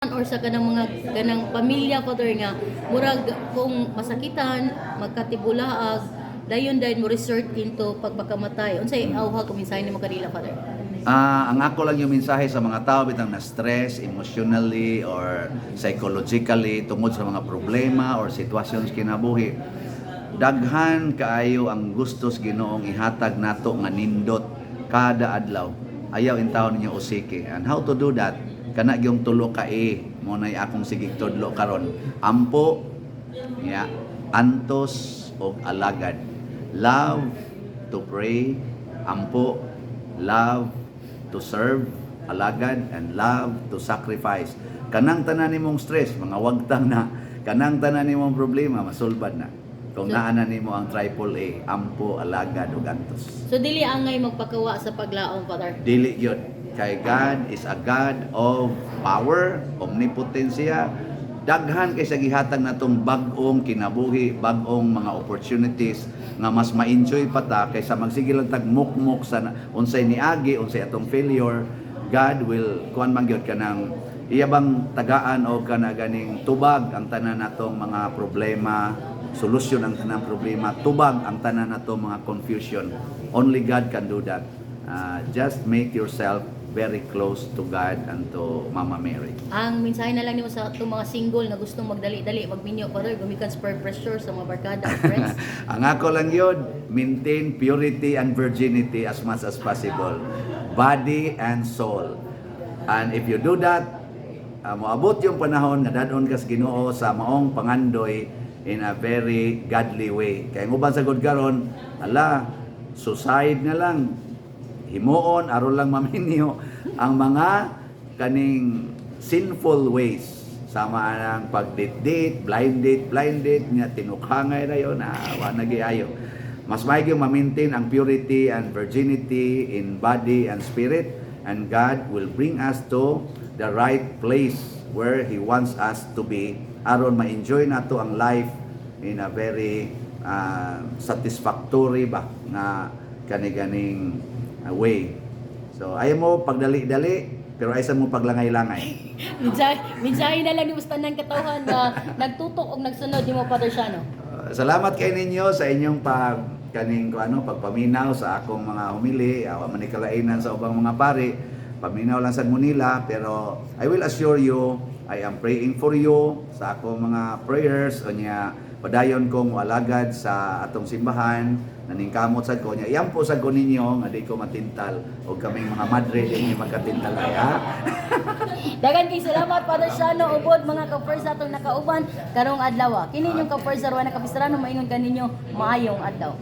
Or sa kanang mga kanang pamilya, Father, nga murag kung masakitan, magkatibulaag, dayon dayon mo resort into pagpakamatay, unsay awhag o mensahe nimo kanila, Father? Ah, ang ako lang yung mensahe sa mga tao bitang na stress emotionally or psychologically tungod sa mga problema or sitwasyon sa kinabuhi. Daghan kaayo ang gustos Ginoong ihatag nato nga nindot kada adlaw. Ayaw intawon ninyo usiki. And how to do that? Kana gyung tulo ka A mo nay akong sigig tudlo karon. Ampo, ya, antos og alagad. Love to pray, ampo, love to serve, alagad, and love to sacrifice. Kanang tanan nimong stress, mga wagtang na, kanang tanan nimong problema, masulbad na. Kung naa na nimo ang triple A, ampo, alagad, ug antos. So dili angay magpakawa sa paglaom, Father? Dili yun. Kay God is a God of power, omnipotencia. Daghan kay sa gihatag natong bag-ong kinabuhi, bag-ong mga opportunities nga mas ma-enjoy pa ta kaysa magsige lang tag mukmok sa unsay niagi, unsay atong failure. God will kuan man gyud, kanang iya bang tagaan o kana ganing tubag ang tanan natong mga problema, solusyon ang tanang problema, tubag ang tanan natong mga confusion. Only God can do that. Just make yourself very close to God and to Mama Mary. Ang mensahe na lang nimo sa atong mga single nga gustong magdali-dali magminyo, Father, gumikan sa peer pressure sa mga barkada o friends? Ang ako lang yun, maintain purity and virginity as much as possible. Body and soul. And if you do that, moabot yung panahon nga dadon kas Ginoo sa maong pangandoy in a very godly way. Kaya ang uban sa gud karon, ala, suicide na lang himuon aron lang maminyo. Ang mga kaning sinful ways sama ang pag-date-date, blind date, blind date nya tinukhangay na yun, wa na giayo. Mas maigi ma-maintain ang purity and virginity in body and spirit, and God will bring us to the right place where He wants us to be aron ma-enjoy nato ang life in a very satisfactory ba nga kani-ganing way. So ayaw mo pagdali-dali pero ay sa mo paglangay-langay. Mensahe na lang nimo sa tanang katawhan nga nagtutok og nagsunod nimo, Father Shano. Salamat kay ninyo sa inyong pag kaning ko ano pagpaminaw sa akong mga homily. Awa man ni kalainan sa ubang mga pari, paminaw lang sa nila, pero I will assure you, I am praying for you sa akong mga prayers. Unya padayon kong alagad sa atong simbahan, naningkamot sad ko. Nya iampo sad ko ninyo nga di ko matintal og kaming mga madre di mi magkatintal ay, ha. Dagan kay salamat, Father Shano, ubod mga ka-first atong nakauban karong adlaw. Kini inyong ka-first, Rowena Capistrano, maingon kaninyo maayong adlaw.